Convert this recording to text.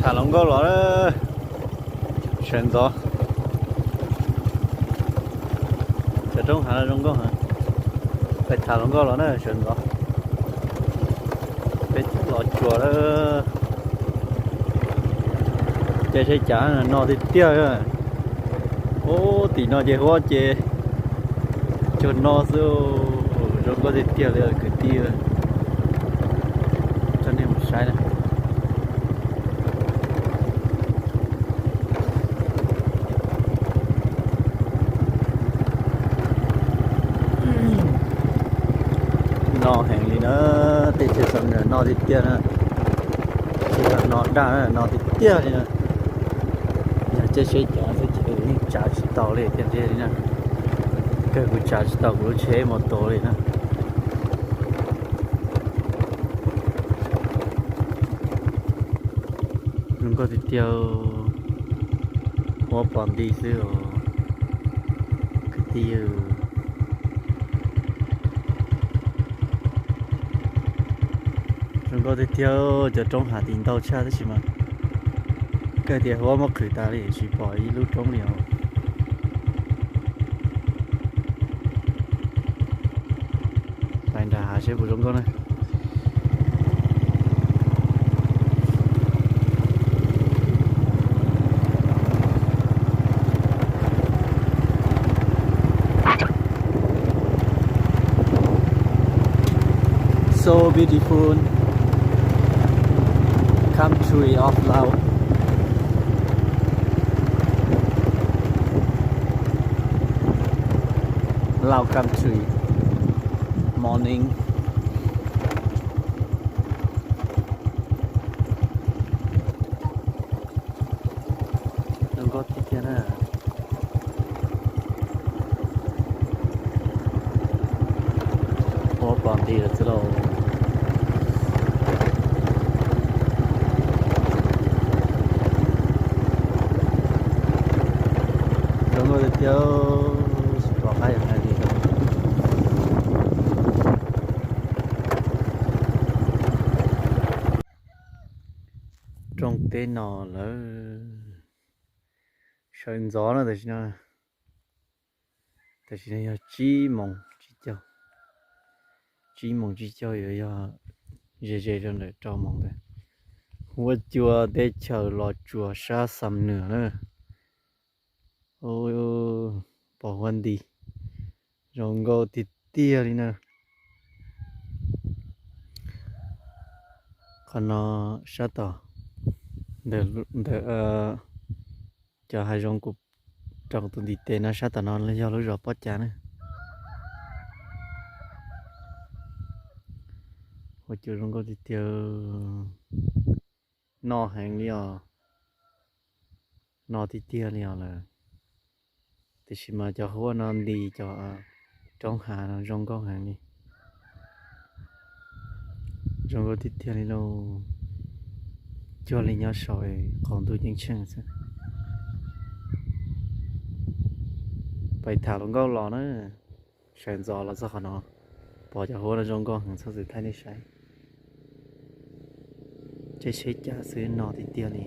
Tham hluas nkauj los na, sawv ntxov. Cov roob hav no zoo nkauj heev. Peb tham hluas nkauj los na, sawv ntxov. Peb los tsuas lawm. Ces seb cas no tiag tiag. Ub, tim no ces huab ces cuag no xwb. Zoo nkauj tiag tiag li kwv tij. Coj nej mus saib na. No heev li na, teb chaws Xam Nuam no tiag tiag na. Tsis yog no dag na, no tiag tiag li na. Yog caij tsheb cav xwb ces yeej tsav tsis tau li tiag tiag li na. Kawg kuv tsav tsis tau kuv lub tsheb mus tua li na. Zoo nkauj tiag tiag, huab pom nti xwb os kwv tij. Zoo nkauj tiag tiag, cov roob hav tim ntau tshaj tab sis mas kawg tias huab muab qhwv tas li tsis pom ib lub roob li os. Pais nram hav seb puas zoo nkauj na. So beautiful country of Lao. Lao country morning. Zoo nkauj tiag tiag na. Huab pom nti lawm xwb lauj. Zoo nkauj tiag tiag, tsis pom qab yuav hais li. Rooj teb no lawm, sawv ntxov no tam sim no. Tam sim no yog tsib moos tsib caug, tsib moos tsib caug yuav yog ze ze rau ntawm rau moos ntawd. Huab cua teb chaws Los Tsuas sab Xam Nuam na. Pom huab nti zoo nkauj tiag tiag li na. Qhov no sab tom ntawm cov hav zoov kuv rau tus ntiv tes no, sab tom no yog lub zos Pob Cas na. Huab cua zoo nkauj tiag tiag, no heev li os, no tiag tiag li os lawm. Tiam sis mas cov huab no nti cov roob hav no zoo nkauj heev li. Zoo nkauj tiag tiag li lauj. Cuag li nyob saum qaum ntuj ceeb tsheej xwb. Pais tham hluas nkauj los na, sawv ntxov los txog qhov no, pom cov huab no zoo nkauj heev txhob txwm thaij nej saib. Caij tsheb cav xwb no tiag tiag li.